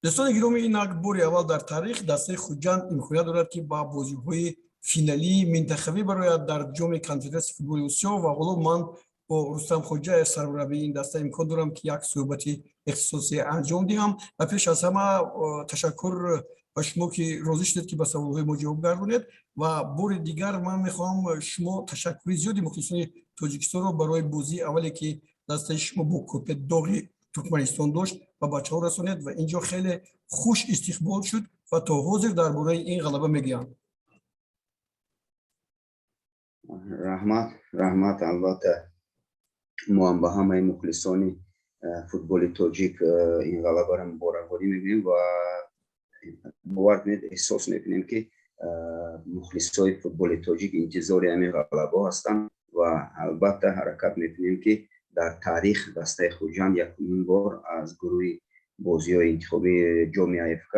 Дӯстони гиромӣ, инак бори аввал дар таърих дастаи Хуҷанд имконият дорад, ки ба бозиҳои финалии минтақавӣ барояд дар Ҷоми Конфедератсияи футболи Осиё. Ва ҳоло ман бо Рустам Хоҷаев, сармураббии ин даста, имкон дорам, ки як суҳбати ихтисосӣ анҷом диҳам. Ва пеш аз ҳама ташаккур ба шумо, ки розӣ шудед, ки ба саволҳои мо ҷавоб гардонед. Ва бори дигар ман мехоҳам шумо ташаккури зиёди мухлисони Тоҷикистонро барои бозии аввале, ки дастаи шумо бо Копетдоғи Туркманистон дошт, ба бачаҳо расонед. Ва инҷо хеле хуш истиқбол шуд ва то ҳозир дар бораи ин ғалаба мегӯянд. Раҳмат, раҳмат. Албатта, мо ҳам ба ҳамаи мухлисони футболи тоҷик ин ғалабаро муборакбодӣ мегӯем ва бовар кунед, эҳсос мекунем, ки мухлисои футболи тоҷик интизори ҳамин ғалабаҳо ҳастанд. Ва албатта ҳаракат мекунем, ки дар таърих дастаи Хуҷанд якумин бор аз гурӯҳи бозиҳои интихобии ҷоми АФК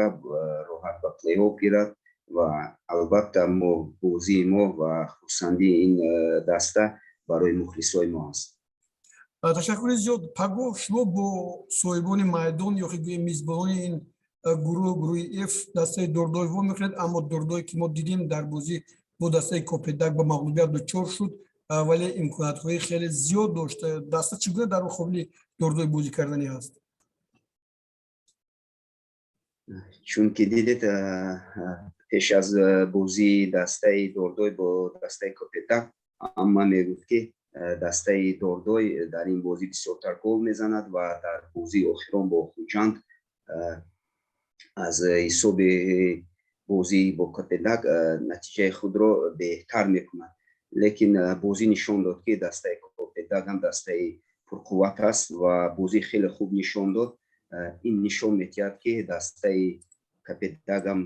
роҳат ба плей-офф гирад. Ва албатта мо бозии мо ва хурсандии ин даста барои мухлисои мо аст. Ташаккури зиёд. Пагоҳ шумо бо соҳибони майдон ё ки гӯем мизбонони ин гурӯҳ, гурӯҳи Ф, дастаи Дордой вомехӯред. Аммо Дордой, ки мо дидем, дар бозӣ бо дастаи Копетдаг ба мағлубият дучор шуд, вале имкониятҳои хеле зиёд дошт. Даста чӣ гуна дар муқобили Дордой бозӣ карданӣ ҳаст? Чунки дидед, пеш аз бозии дастаи Дордой бо дастаи Копетдаг ҳама мегуфт, ки дастаи Дордой дар ин бозӣ бисёртар гол мезанад. Ва дар бозии охирон бо Хуҷанд аз ҳисоби бозӣ бо Копетдаг натиҷаи худро беҳтар мекунад. Лекин бозӣ нишон дод, ки дастаи Копетдаг ҳам дастаи пурқувват аст ва бозӣ хеле хуб нишон дод. Ин нишон медиҳад, ки дастаи Копетдаг ҳам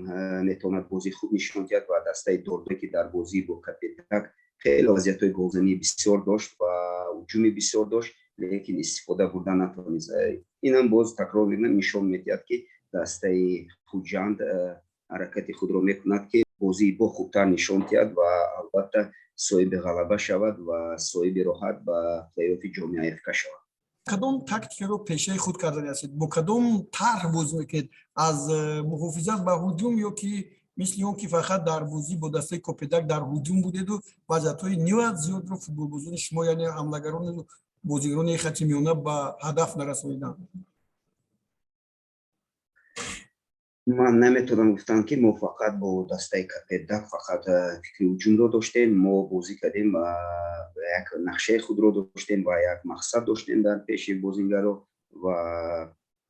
метавонад бозии хуб нишон диҳад. Ва дастаи Дордой, ки дар бозӣ бо Копетдаг хеле вазъиятҳои голзанӣ бисёр дошт ва ҳуҷуми бисёр дошт, лекин истифода бурда натавонист. Инам боз такрор мекунам, нишон медиҳад, ки дастаи Хуҷанд ҳаракати худро мекунад, ки бозии бо хубтар нишон диҳад ва албатта соҳиби ғалаба шавад ва соҳиби роҳат ба плей-оффи ҷоми АФК шавад. Кадом тактикаро пешаи худ кардани ҳастед? Бо кадом тарҳ бозӣ мекунед: аз муҳофизат ба ҳуҷум ё ки мисли он ки фақат дар бозӣ бо дастаи Копетдаг дар ҳуҷум будеду вазъиятҳои ниҳоят зиёдро футболбозони шумо, яъне ҳамлагарону бозигарони хати миёна, ба ҳадаф нарасониданд? Ман наметавонам гуфтам, ки мо фақат бо дастаи Копетдаг фақат фикри ҳуҷумро доштем. Мо бозӣ кардем, як нақшаи худро доштем ва як мақсад доштем дар пеши бозингаро. Ва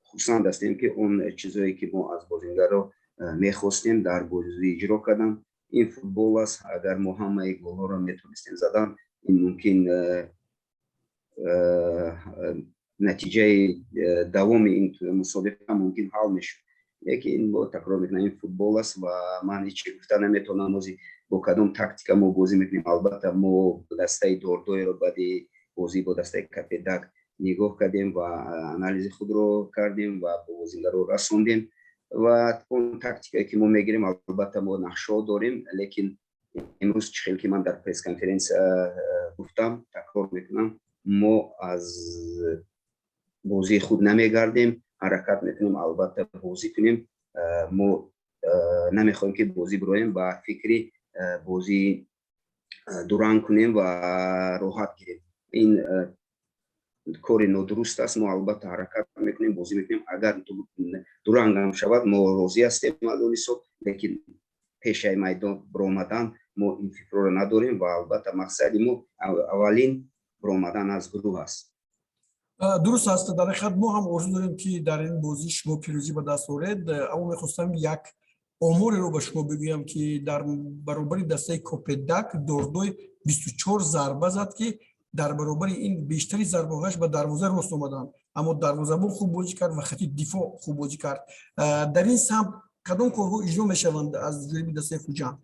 хурсанд ҳастем, ки он чизое, ки мо аз бозингаро мехостем, дар бозӣ иҷро кардам. Ин футбол аст. Агар мо ҳамаи голҳоро метавонистем задан, ин мумкин натиҷаи давоми ин мусобиқа мумкин ҳал мешуд. Лекин бо такрор мекунам, ин футбол аст ва ман ҳеҷ гуфта наметавонам, ози бо кадом тактика мо бозӣ мекунем. Албатта, мо дастаи Дордойро баъди бозӣ бо дастаи Копетдаг нигоҳ кардем ва анализи худро кардем ва бо бозингаро расондем. Ва он тактикае, ки мо мегирем, албатта мо нақшаҳо дорем. Лекин имрӯз, чӣ хел ки ман дар пресс-конференсия гуфтам, такрор мекунам, мо аз бозии худ намегардем, ҳаракат мекунем, албатта бозӣ кунем. Мо намехоҳем, ки бозӣ бироем, ба фикри бозии дуранг кунем ва роҳат гирем. Ин кори нодуруст аст. Мо албатта ҳаракат мекунем, бозӣ мекунем. Агар дурангам шавад, мо розӣ ҳастем аз он ҳисоб. Лекин пешаи майдон биромадан мо ин фикрро надорем ва албатта мақсади мо аввалин биромадан аз гурӯҳ аст. Дуруст аст. Дар ҳақиқат, мо ҳам орзу дорем, ки дар ин бозӣ шумо пирӯзӣ ба даст оред. Аммо мехостам як омореро ба шумо бигӯям, ки дар баробари дастаи Копетдаг Дордой 24 зарба зад, ки дар баробари ин бештари зарбаҳояш ба дарвоза рост омаданд. Аммо дарвозабон хуб бозӣ кард ва хати дифоъ хуб бозӣ кард. Дар ин самт кадом корҳо иҷро мешаванд аз ҷониби дастаи Хуҷанд?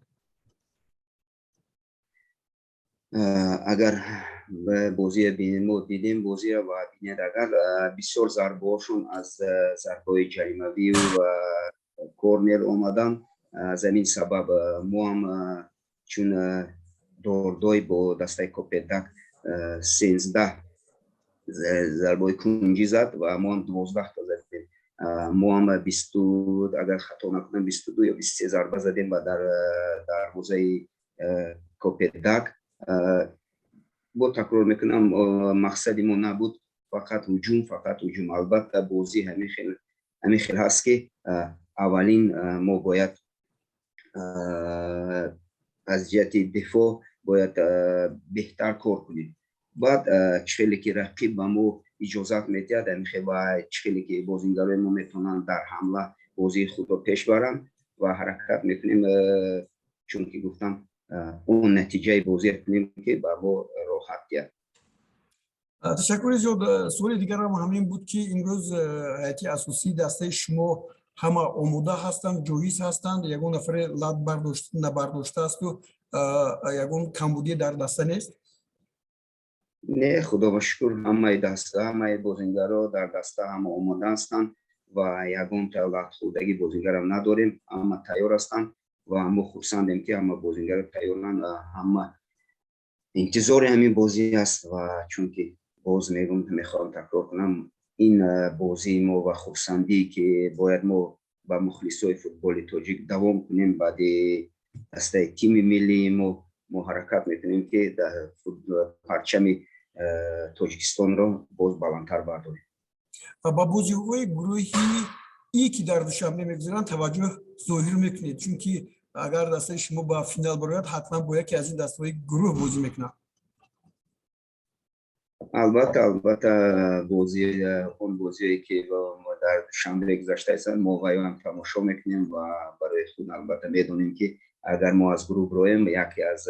Агар бозия бинем, мо дидем бозия ва бинед, агар бисёр зарбаҳошон аз зарбаҳои ҷаримавию ва корнер омадан. Аз ҳамин сабаб мо ҳам, чун Дордой бо дастаи Копетдаг 13 зарбаҳои кунҷӣ зад ва мо ҳам 12 та задем. Мо ҳам 20, агар хато накунам, 22 ё 23 зарба задем ба дар дарвозаи Копетдаг. Бо такрор мекунам, мақсади мо набуд фақат ҳуҷум, фақат ҳуҷум. Албатта, бозӣ ҳамин хел ҳаст, ки аввалин мо бояд аз ҷиҳати дифоъ бояд беҳтар кор кунем. Баъд чӣ хеле ки рақиб ба мо иҷозат медиҳад, ҳамин хел ва чӣ хеле ки бозингарои мо метавонанд дар ҳамла бозии худро пеш баранд ва ҳаракат мекунем, чунки гуфтам, он натиҷаи бозие кунем, ки ба мо роҳат диҳад. Ташаккури зиёд. Суоли дигарам ҳамин буд, ки имрӯз ҳайати асосии дастаи шумо ҳама омода ҳастанд, ҷоҳиз ҳастанд, ягон нафаре лат набардоштаасту ягон камбудӣ дар даста нест? Не, худо ба шукр, ҳамаи даста, ҳамаи бозингаро дар даста ҳама омода ҳастанд ва ягонта латхӯрдагӣ бозингарам надорем. Ҳама тайёр ҳастанд ва мо хурсандем, ки ҳама бозингаро тайёранд, ҳама интизори ҳамин бозӣ аст. Ва чунки боз мегӯм, мехоҳам такрор кунам, ин бозии мо ва хурсандие, ки бояд мо ба мухлисои футболи тоҷик давом кунем. Баъди дастаи тими миллии мо, мо ҳаракат мекунем, ки парчами Тоҷикистонро боз баландтар бардорем. Ва ба бозиҳои гурӯҳи И, ки дар Душанбе мегузаранд, таваҷҷӯҳ зоҳир мекунед, чунки агар дастаи шумо ба финал барояд, ҳатман бо яке аз ин дастаҳои гурӯҳ бозӣ мекунад. Албатта, албатта, бози он бозие, ки дар Душанбе гузаштаистанд, мо вайам тамошо мекунем ва барои худ албатта медонем, ки агар мо аз гурӯҳ бироем, яке аз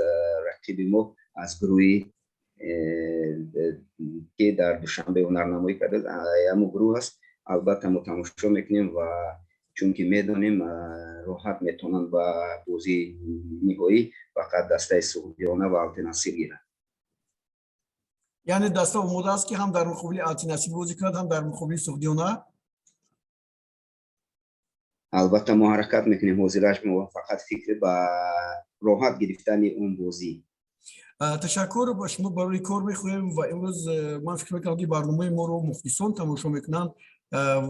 рақиби мо аз гурӯҳи, ки дар Душанбе ҳунарнамоӣ карда, ҳамон гурӯҳ аст. Албатта, мо тамошо мекунем ва чунки медонем, роҳат метавонанд ба бозии ниҳоӣ фақат дастаи Суғдиёна ва Алтинасир гиранд. Яъне даста омода аст, ки ҳам дар муқобили Алтинасир бозӣ кунад, ҳам дар муқобили Суғдиёна? Албатта, мо ҳаракат мекунем. Ҳозираш мо фақат фикр ба роҳат гирифтани он бозӣ. Ташаккур ба шумо, барои кор мехоҳем. Ва имрӯз ман фикр мекунам, ки барномаи моро мухлисон тамошо мекунанд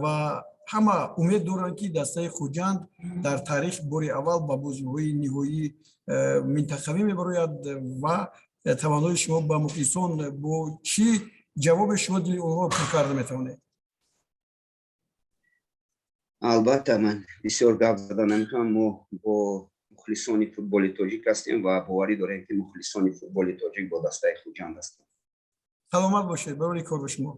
ва ҳама умед доранд, ки дастаи Хуҷанд дар таърих бори аввал ба бозиҳои ниҳоии минтақавӣ мебарояд. Ва таманнои шумо ба мухлисон, бо чӣ ҷавоби шумо дили онҳоро пур карда метавонед? Албатта, ман бисёр гап зада намехоҳам. Мо бо мухлисони футболи тоҷик ҳастем ва боварӣ дорем, ки мухлисони футболи тоҷик бо дастаи Хуҷанд ҳастанд. Саломат бошед, барори кор ба шумо.